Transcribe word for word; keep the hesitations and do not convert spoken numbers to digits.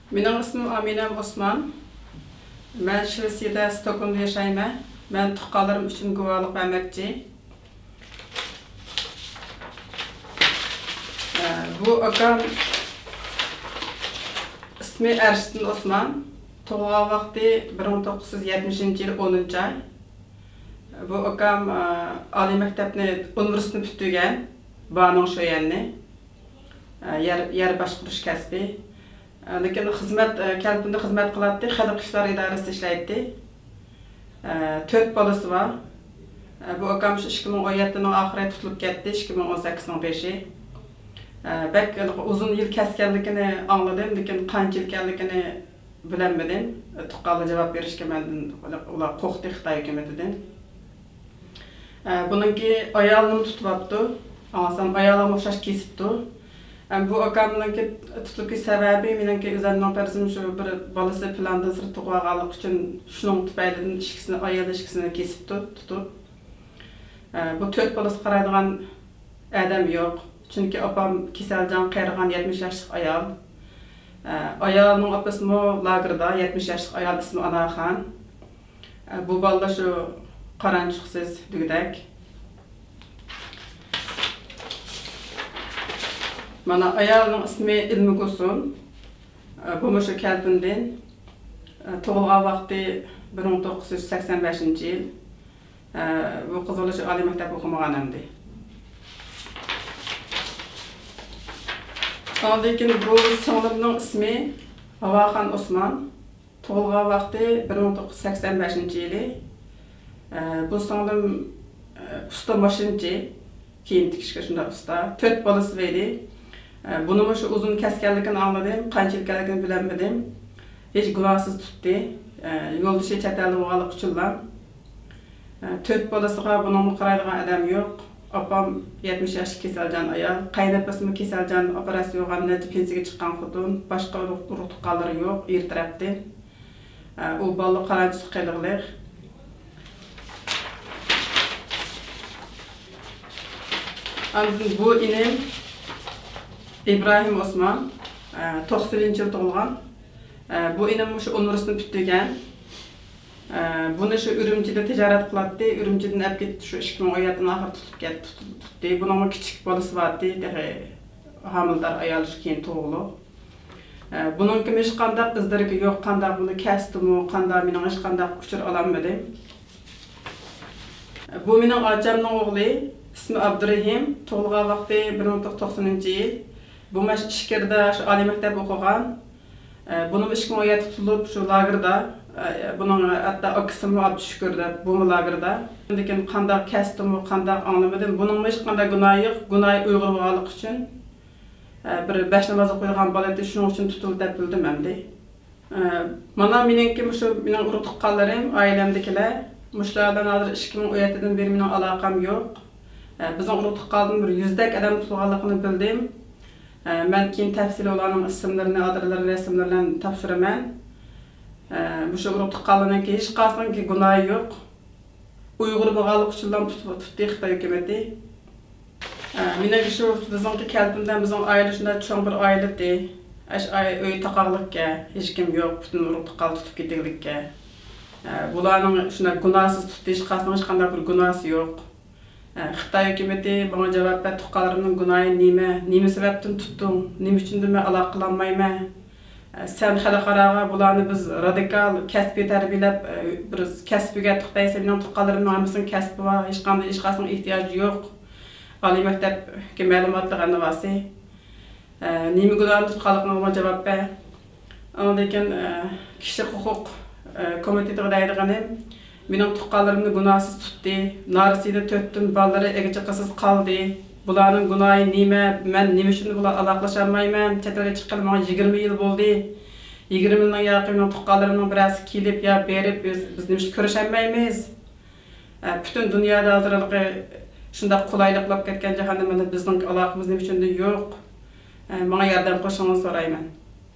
مېنىڭ ئىسمىم ئامىنەم ئوسمان. مەن شىۋېتسىيەدە ستوكھولمدا ياشايمەن. مەن تۇغقانلىرىم ئۈچۈن گۇۋاھلىق بەرمەكچى. ئە، بۇ ئاكام ئىسمى ئەرشىدىن ئوسمان. تۇغۇلغان ۋاقتى بىر مىڭ توققۇز يۈز يەتمىشىنچى يىل ئونىنچى ئاي. بۇ ئاكام، ئە، ئالىي مەكتەپنى، ئۇنىۋېرسىتېتنى پۈتتۈرگەن، بانىڭ شۆيەننى. ئە، يەر، يەر باشقۇرۇش كەسپى. ئە، لېكىن خىزمەت، ئە، كەلپىندە خىزمەت قىلاتتى، خەلق ئىشلار ئىدارىسىدە ئىشلەيتتى. ئە، تۆت بالىسى بار. ئە، بۇ ئاكام شۇ ئىككى مىڭ ئون يەتتىنىڭ ئاخىرى تۇتۇلۇپ كەتتى، ئىككى مىڭ ئون سەككىزنىڭ بېشى. ئە، بەك ئۇزۇن يىل كەسكەنلىكىنى ئاڭلىدىم، لېكىن قانچە يىل ئىكەنلىكىنى بىلەلمىدىم. ئە، تۇغقانلار جاۋاب بېرىشكە مەندىن ئۇلار قورقتى، خىتاي ھۆكۈمىتىدىن. ئە، بۇنىڭكى ئايالىنىمۇ تۇتۇۋاپتۇ. ئاڭلىسام ئايالىغا ئوخشاش كېسىپتۇ. ئە، بۇ ئاكامنىڭكى تۇتۇلۇش سەۋەبى، مېنىڭكى ئۆزۈمنىڭ پەرىزىم شۇ بىر بالىسى پىلاندىن سىرت تۇغۇۋالغانلىقى ئۈچۈن شۇنىڭ تۈپەيلىدىن ئىككىسىنى، ئايال ئىككىسىنى كېسىپتۇ، تۇتۇپ. ئە، بۇ تۆت بالىسىغا قارايدىغان ئادەم يوق. چۈنكى ئاپام كېسەلچان، قېرىغان، يەتمىش ياشلىق ئايال. ئە، ئايالىنىڭ ئاپىسىمۇ لاگېردا، يەتمىش ياشلىق ئايال، ئىسمى ئانارخان. ئە، بۇ بالىلار شۇ قارانچۇقسىز دېگۈدەك. مانا ئايالنىڭ ئىسمى ئىلمىگۈلسۇن. ئە، بۇمۇ شۇ كەلپىندىن. ئە، تۇغۇلغان ۋاقتى بىر مىڭ توققۇز يۈز سەكسەن بەشىنچى يىل. ئە، بۇ قىز بالا شۇ ئالىي مەكتەپ ئوقۇمىغان ئەمدى. ئاندىن كېيىن بۇ سىڭلىمنىڭ ئىسمى ھاۋاخان ئوسمان. تۇغۇلغان ۋاقتى بىر مىڭ توققۇز يۈز سەكسەن بەشىنچى يىلى. ئە، بۇ سىڭلىم، ئە، ئۇستا ماشىنىچى، كىيىم تىكىشكە شۇنداق ئۇستا. تۆت بالىسى بار ئىدى. ئە، بۇنىمۇ شۇ ئۇزۇن كەسكەنلىكىنى ئاڭلىدىم، قانچە يىل ئىكەنلىكىنى بىلەلمىدىم. ھېچ گۇناھسىز تۇتتى. ئە، يولدىشى چەت ئەلدە بولغانلىقى ئۈچۈنلا. ئە، تۆت بالىسىغا بۇنىڭمۇ قارايدىغان ئادەم يوق. ئاپام يەتمىش ياشلىق كېسەلچان ئايال، قېيىنئاپىسىمۇ كېسەلچان، ئوپېراتسىيە بولغان، نەچچە پېنسىيەگە چىققان خوتۇن، باشقا ئۇرۇق، ئۇرۇق تۇغقانلىرى يوق ئېرى تەرەپتىن. ئە، ئۇ بالىلار قارانچۇقسىز قېلىغلىق. ئاندىن بۇ ئىنىم ئىبراھىم ئوسمان، ئە، توقسىنىنچى يىل تۇغۇلغان. ئە، بۇ ئىنىم شۇ ئۇنىۋېرسىتېتنى پۈتتۈرگەن. ئە، بۇنى شۇ ئۈرۈمچىدە تىجارەت قىلاتتى. ئۈرۈمچىدىن ئەپ كېتىپ، شۇ ئىككى مىڭ ئون يەتتىنىڭ ئاخىرى تۇتۇپ كەت-، تۇت-، تۇتتى. بۇنىڭمۇ كىچىك بالىسى بارتتى، تېخى ھامىلىدار ئايال شۇ كېيىن تۇغۇلۇق. ئە، بۇنىڭكىمۇ ھېچقانداق ئىز دېرىكى يوق، قانداق بۇنى كەستىمۇ، قانداق، مېنىڭ ھېچقانداق ئۇچۇر ئالالمىدىم. بۇ مېنىڭ ئاچامنىڭ ئوغلى، ئىسمى ئابدۇرېھىم، تۇغۇلغان ۋاقتى بىر مىڭ توققۇز يۈز توقسىنىنچى يىل. بۇ مانا ئىچكىرىدە شۇ ئالىي مەكتەپ ئوقۇغان. ئە، بۇنىمۇ ئىككى مىڭ ئون يەتتە تۇتۇلۇپ، شۇ لاگېردا، ئە، بۇنىڭ ھەتتا ئاكىسىمۇ ئابدۇشۈكۈر دەپ، بۇمۇ لاگېردا. لېكىن قانداق كەستىمۇ، قانداق ئاڭلىمىدىم. بۇنىڭمۇ ھېچقانداق گۇناھى يوق، گۇناھى ئۇيغۇر بولغانلىقى ئۈچۈن. ئە، بىر بەش ناماز ئوقۇيدىغان بالا ئىدى، شۇنىڭ ئۈچۈن تۇتۇلدى دەپ بىلدىم ئەمدى. ئە، مانا مېنىڭكى مۇشۇ مېنىڭ ئۇرۇق تۇغقانلىرىم، ئائىلەمدىكىلەر، مۇشۇلار بىلەن ھازىر ئىككى مىڭ ئون يەتتىدىن بېرى مېنىڭ ئالاقەم يوق. ئە، بىزنىڭ ئۇرۇق تۇغقاندىن بىر يۈزدەك ئادەم تۇتۇلغانلىقىنى بىلدىم. ئە، مەن كېيىن تەپسىلىي ئۇلارنىڭ ئىسىملىرىنى، ئادرېسلىرىنى، رەسىملىرىنى تاپشۇرىمەن. ئە، مۇشۇ ئۇرۇق تۇغقانلارنىڭكى ھېچقايسىنىڭكى گۇناھى يوق. ئۇيغۇر بولغانلىقى ئۈچۈنلا تۇت-، تۇتتى خىتاي ھۆكۈمىتى. ئە، مېنىڭكى شۇ بىزنىڭكى كەلپىندە بىزنىڭ ئائىلە شۇنداق چوڭ بىر ئائىلە ئىدى. ئاش ئائىلە ئۆي تاقاقلىقكەن، ھېچكىم يوق، پۈتۈن ئۇرۇق تۇغقان تۇتۇپ كېتىگلىككەن. ئە، بۇلارنىڭ شۇنداق گۇناھسىز تۇتتى، ھېچقايسىنىڭ ھېچقانداق بىر گۇناھسى يوق. ئە، خىتاي ھۆكۈمىتى ماڭا جاۋاب بەر، تۇغقانلىرىمنىڭ گۇناھى نېمە؟ نېمە سەۋەبتىن تۇتتۇڭ؟ نېمە ئۈچۈن مەن ئالاقە قىلالمايمەن؟ سەن خەلقئاراغا بۇلارنى بىز رادىكال كەسپىي تەربىيەلەپ، بىر كەسىپ ئۆگەتتۇق دەيسەن، مېنىڭ تۇغقانلىرىمنىڭ ھەممىسىنىڭ كەسپى بار، ھېچقانداق، ھېچقايسىنىڭ ئېھتىياجى يوق. ئالىي مەكتەپكە مەلۇماتلىق ئەنۋاسى. نېمە گۇناھىم تۇتقانلىقىڭغا جاۋاب بەر. ئاندىن كېيىن، كىشىلىك ھوقۇق كومىتېتىغا دەيدىغىنىم، مېنىڭ تۇغقانلىرىمنى گۇناھسىز تۇتتى. نارەسىدە تۆتتىن بالىلىرى ئىگە-چاقىسىز قالدى. بۇلارنىڭ گۇناھى نېمە؟ مەن نېمە ئۈچۈن بۇلار ئالاقىلىشالمايمەن؟ چەت ئەلگە چىققىلى ماڭا يىگىرمە يىل بولدى. يىگىرمە يىلنىڭ ياقى مېنىڭ تۇغقانلىرىمنىڭ بىرەرسى كېلىپ يا بېرىپ، بىز، بىز نېمە ئۈچۈن كۆرۈشەلمەيمىز؟ ئە، پۈتۈن دۇنيادا ھازىر ھېلىقى شۇنداق قولايلىق بولۇپ كەتكەن جاھاندا مانا بىزنىڭ ئالاقىمىز نېمە ئۈچۈندۇر يوق؟ ئە، ماڭا ياردەم قىلىشىڭىزنى سورايمەن.